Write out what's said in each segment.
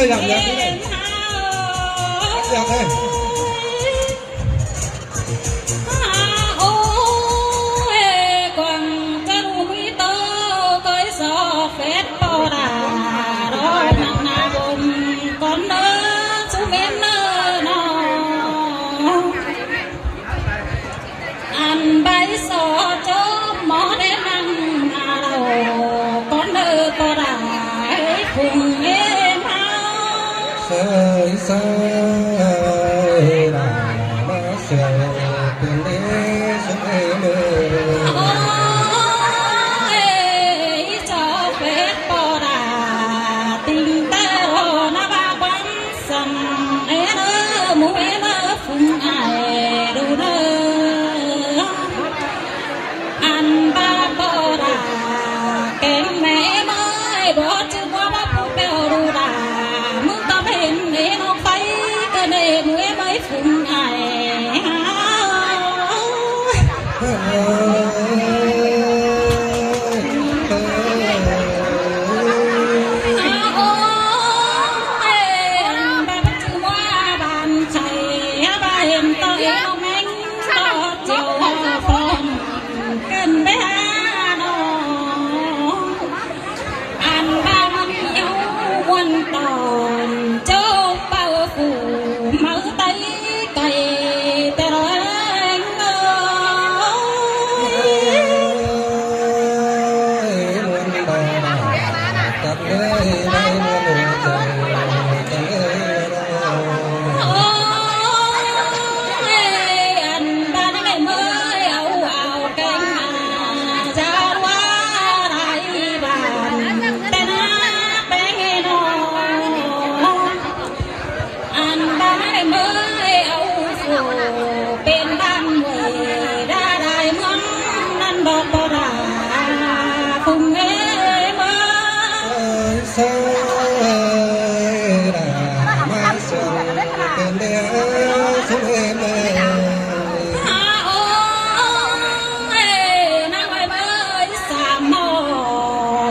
อยาก อยาก อยากเลย ອັນໃບສໍໂຈມໝໍແດນນັ່ງນາເລົາ ກ່ອນເດີກໍໄດ້ຄຸງເອມາ ເຊີຍເຊີຍລາມາເຊື່ອງເປັນເດຊຸເອເດີ ໂອ້ຍ ເຈົ້າເປັນບໍ່ດາ ຕິງແຕ່ໂອນາບາບັນ ສັນເອເດີ ໝູເອເດີ ຟຸງອາຍດູເດີ ອັນບາບໍ່ດາ ແກງແມ່ເອີຍ ບໍ່ຈື່ວ່າບາຜູ້ແປວດູດາ ມຶງກໍເຫັນເອນອກໄປ ກໍເນໝູເອເດີ ຟຸງອາຍ ອັນບາງເຫວມ່ວນຕອນ ໂຈກເປົ່າຟູເມົາໄຕໄກ່ແຕ່ລະແລງເອີຍ ໂອ້ຍ ອັນບາງເຫວເອີຍ ເອົາ ເອົາແກງມາຈາກວ່າໄດ້ບານ ແຕ່ນາແປງເນາະ ອັນບານເອີຍເອົາໂສເປັນບ້ານເວີຍ ດາດາຍເມືອງນັ້ນດອກບໍ່ດາພຸງເອເມີ ເອີຍເຊີຍດາມາເຊື່ອງເປັນເດຊຸເອເມີ ໂອ້ຍ ນາງເອີຍເມີ ສາມໝໍ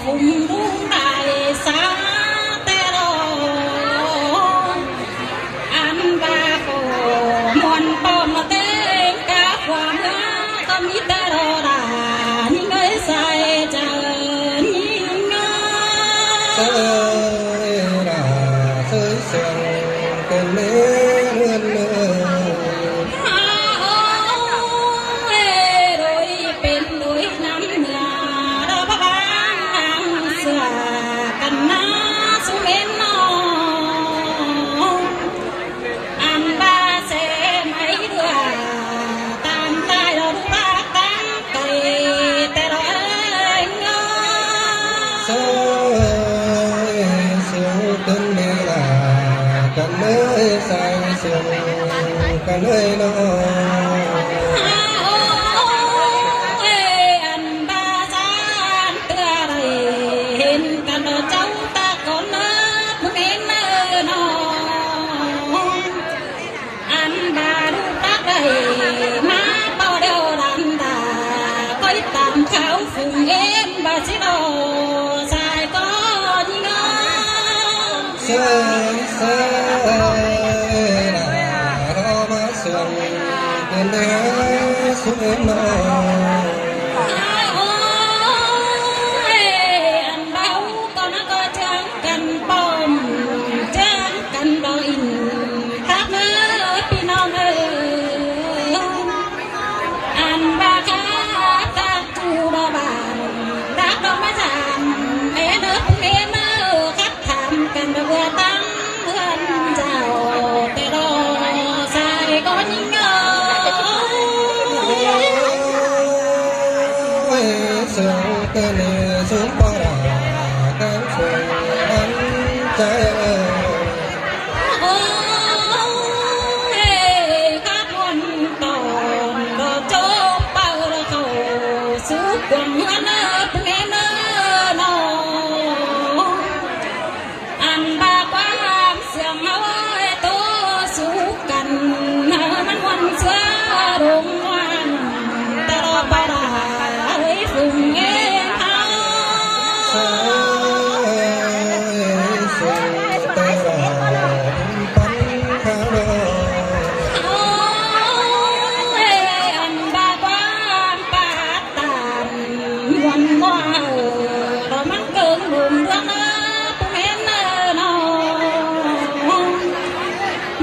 ຟຸມດຸງໄດ້ສາແຕ່ລອ ອັນວ່າໂຄມ່ວນປ້ອມເຕັງກາຄວາມງາມກໍມີແຕ່ລອດາ ຍິງເອີຍໃສ່ເຈົ້າຍິງງາມ ເຊີຍລາເຊີຍເຊື່ອງເປັນເມເຮືອນເອີຍ ໂອ້ຍ ໂດຍເປັນໂດຍນຳເມືອລະບາງນາງເສືອກັນນາສຸເມນນອ ອັນວ່າເສໄມເດືອຕາມຕາຍລະດູບາກຕາມໄກແຕ່ລະເອີຍ ເຊີຍເຊື່ອງເປັນເມລາກັນເລີຍໃສ່ ເຊື່ອງກັນເລີຍເນາະ ອັນບາສານເທື່ອໄດ້ເຫັນກັນເຈົ້າຕາກ່ອນເນີບເຫັນເນີນອ ອັນບາລູກຕັກໄດ້ມາເປົ່າດຽວລັນດາ ກໍອີຕາມເຂົາຝູງເອັນບາຊິໂລ ສາຍກໍຍິງເອີຍ ເຊີຍເຊີຍລາເຮົາມາເຊື່ອງເປັນເດຊຸເອເມີ ໂອ້ຍ ອັນເບົາກໍນະກໍເຈີງກັນປ້ອມ ເຈີງກັນບໍ່ອິນ ຄັກເດີພີ່ນ້ອງເອີຍ ອັນວ່າຄັກ ຄັກ ຄູດອບານ ລັກດອກມາຈານ ເອເດີເອເດີ ຄັກຖາມກັນເພື່ອຕັ້ງເຮືອນເຈົ້າ ແຕ່ດອກສາຍກໍຍິງເອີຍ ເຊື່ອງເປັນເດຊຸປາຣາ ແຕ່ງເຊື່ອງອັນໃຈເອີຍ ໂອ້ຍ ຂະບວນຕອນດອກໂຈກເປົ່າເຂົ້າສູ່ກວາງເຮືອນເອີຍເນາະ ອັນບາກວາມສຽງເຮົາໂຕສູ້ກັນ ເຮົາມັນມ່ວນເຊື່ອລົງວ່າງ ແຕ່ລະປາດາເຮີຍຟຸງເອເຮົາ ເຊື່ອເຊື່ອແຕ່ລະ ມ່ວນບໍ່ເອີ ລະມັນເກີງລຸມເດືອນເອີ ຜູ້ແມ່ນເອີນ້ອງ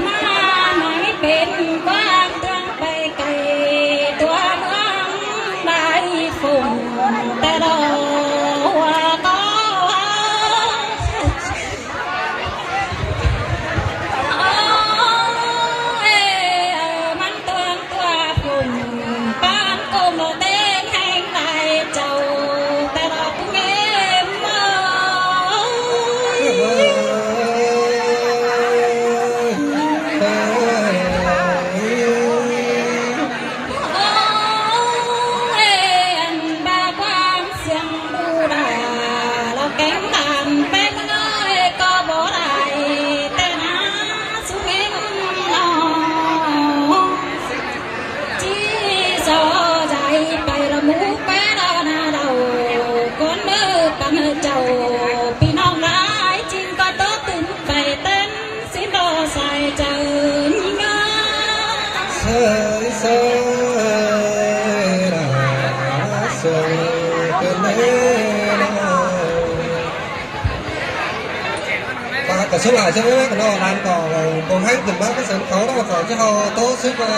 ມາໃຫ້ເປັນກວາງເຕືອງໄປໄກ ຕົວເມືອງຫຼາຍຝູງ ແຕ່ລະຫົວກໍ ໂອ້ຍ ມັນເຕີນຕົວພຸ້ນ ປານກົມເຕັງແຮງຫຼາຍເຈົ້າ ແຕ່ລະຜູ້ແມ່ນເອີຍ ໂອ້ຍ ອັນບາກວາງ ສຽງບູດາ ລາວແກງດານແປ້ງເອີຍ ກໍບໍ່ໄດ້ແຕ່ນາສຸເຫັນນ້ອງ ຈີ່ຊໍໃຈໄປລະໝູ່ແປລະນາເລົ່າ ກ່ອນເດີປັນເຈົ້າ ພີ່ນ້ອງຫຼາຍຈິງກໍຕົກຕື່ນໄປເຕັ້ນ ສິນບໍ່ໃສ່ໃຈຍິງເອີຍ ເຊີຍເຊີຍລະ ເຊີຍເປັນເດ້ລະ ປາກະສຸຫຼາຍເຊີຍເອີຍເນາະ ຫຼານກໍບໍ່ໃຫ້ຂຶ້ນມາກະເສີນເຂົາເນາະ ເຂົາຈະເອົາໂຕຊຶກວ່າ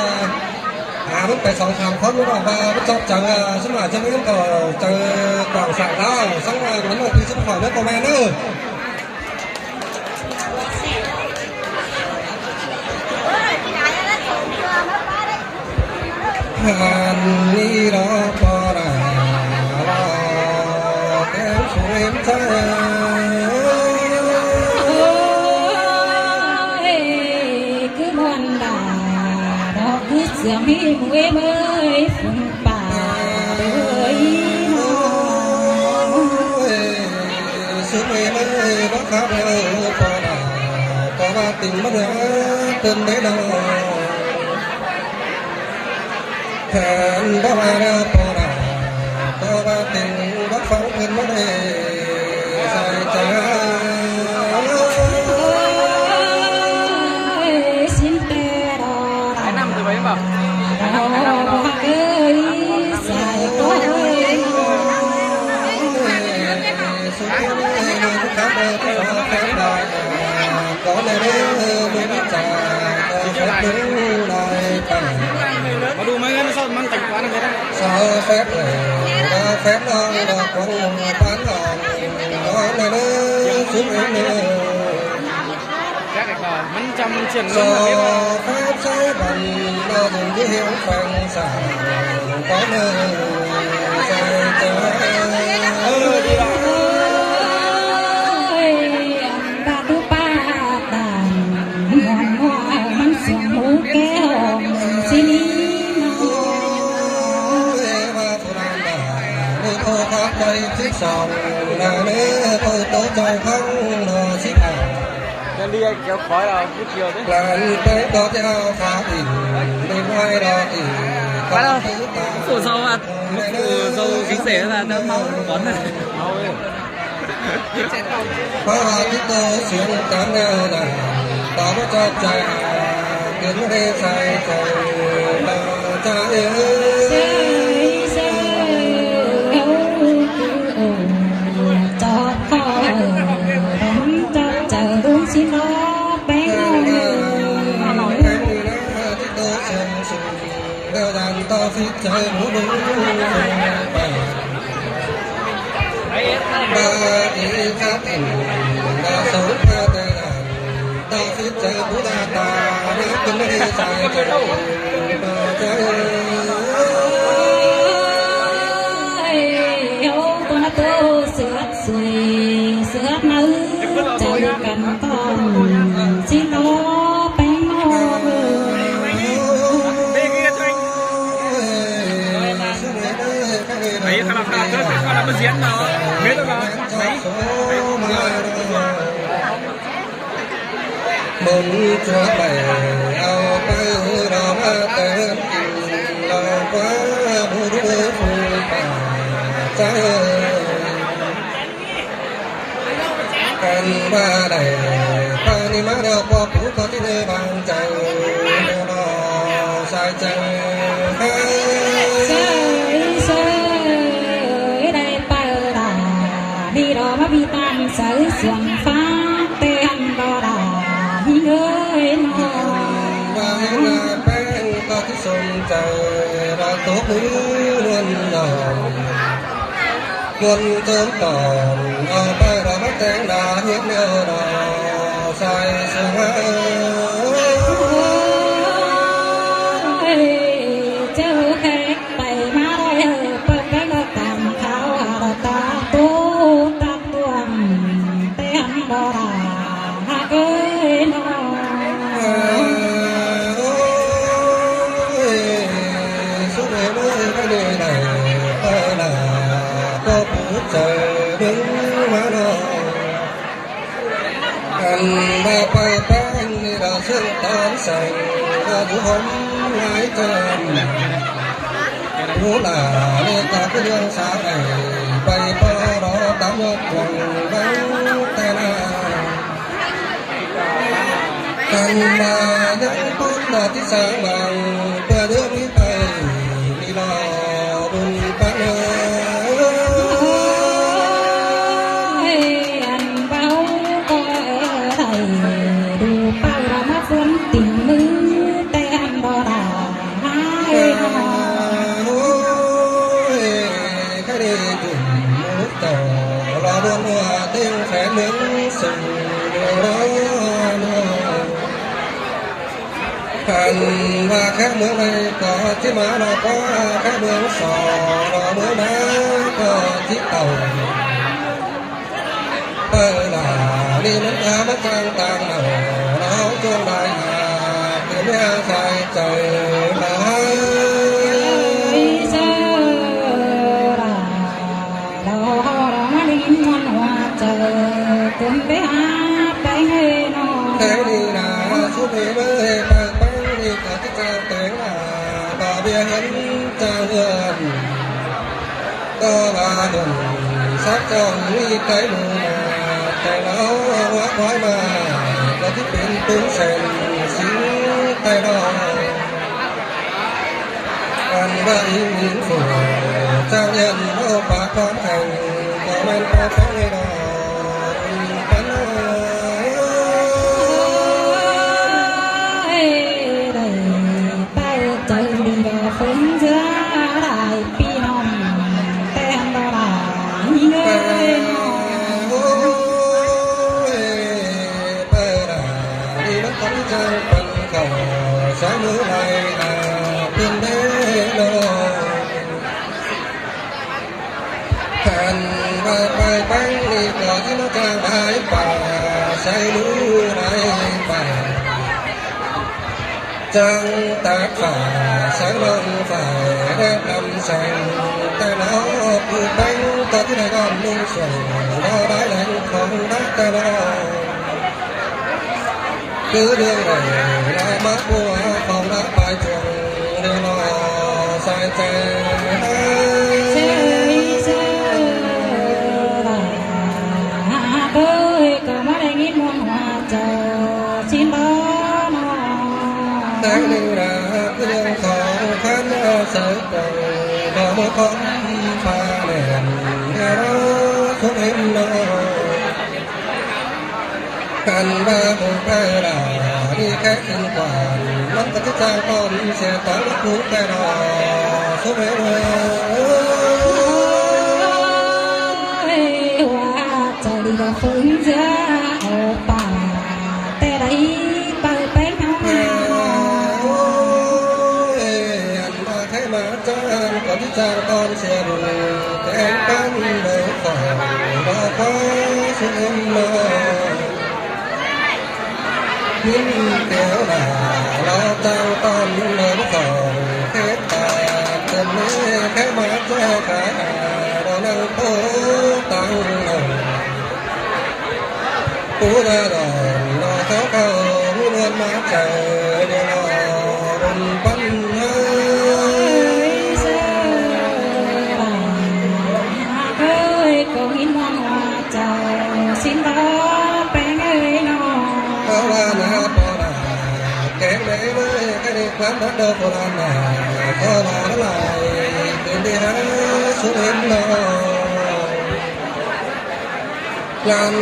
ຫາມັນໄປສອງສາມຄົນເນາະ ວ່າມັນຈອບຈັງ ສຸຫຼາຍເຊີຍເອີຍກໍເຈີກວາງສາງລາວ ສັງວ່າມັນອອກຄືຊິບຂອງເດີ ບໍ່ແມ່ນເດີ. ໂອ້ຍ ຄືມ່ວນດາດອກ ຄືສຽງຮີມເວີຍເມີຍ ມາດູໄມ້ເງິນສົດມັນແຕງກວານັ້ນກໍໄດ້ ມັນຈຳສຽງເງິນແບບນີ້ບໍ່? ເອີ ດີລະ ເອີຍ ປາດດູປາດດານ ມ່ວນຫົວມັນສຽງຫູແກ້ວສິນ ຈະລຽກເຈົ້າຂອງເຮົາຜູ້ດຽວເດ້ ຫຼານໄປຕໍ່ເຈົ້າຂາອີກ ໄດ້ໄວ້ດອກອີກ ມາແລ້ວ ໂອ້ ສະຫວັດ ໂອ້ ເຈົ້າພິເສດນະ ເຈົ້າເມົາກ່ອນນະ ເອົາເວີຍ ພະວ່າທີ່ໂຕສຽງຕາມແນວໜ້າ ຕາມຈອບໃຈຫາ ເປັນເດໃສ່ໃຈ ໃຈເອີຍ ໃສ່ໃຈ ໂອ້ ໂອ້ ຈອບເຂົ້າ ດຳຈອບໃຈ ລຸງສິນອອກແປງ ແລ້ວດັນຕໍ່ຟິດໃຈ ໝູດຸງ ບາດນີ້ຄັບ ດາວສົງພາແຕ່ລະ ດາວສິດໃຈ ຜູ້ດາຕາ ເປັນເດໃສ່ໃຈ ໃຈ ໂອ້ ໂຕນະໂຕ ເສືອດ ເສືອດໃນໃຈກັນກ່ອນ ຊິລໍແປງນ້ອງເອີຍ ໄປຂະໜາດເກີດເປັນຄວາມລຳບາກເສຍເນາະ ເຮັດລະບາດ ໄປ ບຸນຈວບໄປເອົາໄປດອກມາເຕີນກິນ ລອງກວ່າບຸນເດີຜູ້ປ່າໃຈເອີຍ ກັນວ່າໄດ້ປານນີ້ມາແລ້ວ ພວກຜູ້ຂໍທີ່ເດີບາງໃຈ ແລ້ວນອສາຍໃຈ ເອີຍ ເອີຍ ເອີຍ ໄດ້ ໃຈສວນຟ້າແຕ່ອັນບໍ່ໄດ້ເອີຍນ້ອງ ວ່າໃຫ້ມາແປ້ງກໍທີ່ສົມໃຈ ລະຕົບມືນວນນ້ອງ ຄົນເຕີມຕອນ ເອົາໄປລະມາແຕ່ງໜ້າເຮັດແນວໜໍ ໃສ່ສວນ ເຈົ້າແຂກໄປມາລອຍເອີ ເປີດໄປລະຕາມຂ່າວ ລະຕາໂຕຕາ ຕວງແຕ່ອັນບໍ່ລາເອີຍນ້ອງ ໂອ້ຍ ສຸດເອີຍ ບໍ່ໄດ້ໄດ້ເອີຍນາ ກໍປູກໃຈເບິ່ງມານ້ອງ ອັນວ່າໄປແປ້ງນີ້ລະເຊິ່ງຕອນແສງ ລະຢູ່ຫົມຫຼາຍຈານ ຜູ້ຫຼ້າເລກາຄືເລື່ອງສາໄອ ໄປພໍລໍຕາມຍອດຂອງວັງແຕ່ນາ ອັນມາຍັງປຸນດອກທີ່ສາງວັງ ເພື່ອເລື່ອງນີ້ໄປ ນີ້ລອບຸນປານເອີຍ ອັນເບົາກໍເອີໄດ້ ດູປາລະມາຝົນຕິ່ງມື ແຕ່ອັນບໍ່ໄດ້ ໂອ້ຍ ຄະເດຈຸ່ມມຸກຕໍ່ ລອດວນຫົວເຕັງແສນເມືອງສູງ ລອນອນ ຄັນວ່າແຂກເມືອງໃດກໍຊິມາລອກໍແຂກເມືອງສອງ ລອເມືອງນາກໍຊິເອົາ ເປີລານີ້ມັນອາມາຈາງຕ່າງເອົາ ລາວຈົງໄດ້ຫາຄືແມ່ໃສ່ໃຈຫຼາຍ ລາວມາໄດ້ຍິນມ່ວນຫົວໃຈ ຄົນໄປຫາໄປເຮີນ້ອງ ແຖວນີ້ນາ ສຸເມເມີເຮີປາກປັງນີ້ກໍຊິຈາງແຕງລາ ບໍ່ເບຍເຫັນຈາງເຮືອນ ກໍວ່າເຫັນສັກຈອງມີໃຈໝູ່ມາ ແຕ່ລາວຫົວຄວາຍມາ ກໍທີ່ເປັນປືນແສນສິງໃຕ້ດອກ ອັນວ່າອີງອີງໂສ ຈາງເຢັນເອົາປາກຄວາມແຂງ ກໍແມ່ນປາກແຂງໃນດອກປັນເອີຍ ໄດ້ ເອົາໃຈດີດອກເພິ່ນເທື່ອຫຼາຍພີ່ນ້ອງ ແຕ່ບໍ່ຫຼາຍເງິນ ໂອ້ຍ ເປີດາ ນີ້ມັນຕ້ອງຈ້າງປັນເຂົ້າ ສາມມື້ໄລ່ຫາເພິ່ນເດ້ນ້ອງ. ຄັນວ່າໄປແປ້ງນີ້ກໍທີ່ມາຈາງໄດ້ປ່າ ໃສ່ມືໄດ້ປ່າ ຈັ່ງຕາກຜ້າ ໃສ່ລອງຝ້າຍແລະນຳໃສ່ ແຕ່ລະອອກຢູ່ແປ້ງ ກໍທີ່ໄດ້ການມຸງສ່ວນ ລະໄດ້ແຫຼ່ງຂອງໄດ້ແຕ່ລະອອກ ຄືເລື່ອງໃດລະມາຜົວຂອງລະປາຍຈວງ ເລື່ອງລອສາຍໃຈ ເຊີຍເຊີຍລະເອີຍ ກໍມາໄດ້ຍິນມ່ວນຫົວໃຈຊິນບໍ່ນອ ແຕ່ເລື່ອງລາວຄືເລື່ອງຂອງພັນເອົາໃສ່ກອງ ກໍບໍ່ຄອມຟ້າແຫຼມ ແຕ່ລະຄົນເຫັນນອ ຄັນວ່າບໍ່ໄປລາ ນີ້ແຄ່ຂຶ້ນກວ່າ ມັນກໍຈະຈາງຕ້ອນເສຍຕາລູກແຕ່ລາ ສຸເມເອີຍ ວ່າຈະດີວ່າເພິ່ນຈະເອົາປ່າ ແຕ່ໃດໄປໄປເຮົາມາ ໂອ້ຍ ອັນວ່າໃຜມາ ຈານກໍທີ່ຈານຕອນເສຍບຸນ ແຕ່ງກັນໂດຍຂອງບໍ່ຂໍເສຍເງິນມາ ຍິນແກ້ວໜ້າ ລາວຈານຕອນໂດຍຂອງເຂດຕາ ເປັນແມ່ແຄ່ມາແຈກຂາຍ ດອນນັງໂຕຕັງ ປູລາດອນນອເຂົາເຂົາ ມີນວນມາເຈີ ເດນອ ບຸນປັນເຮີ ເອີຍເຊີ ເອີຍ ກໍມີນວນມາເຈີ ຊິນບາແປງເອີຍນອ ເພາະວ່ານາປອລາ ແກງໃນເມືອງກະເດກຄວາມດັກດອກໂບລານນາ ກໍວ່າຫຼາຍ ເປັນໄດ້ຫາສຸເຫັນນອ ນານ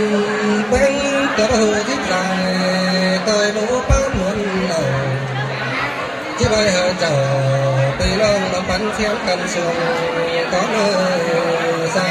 ແຂວງກະເບົາ ສິບສາຍ ຕ່ອຍໝູ່ປານມ່ວນເອົາ ຊິໄວ້ໃຫ້ເຈົ້າໄປລອງນຳບັນສຽງກັນສູງ ຕອນເອີ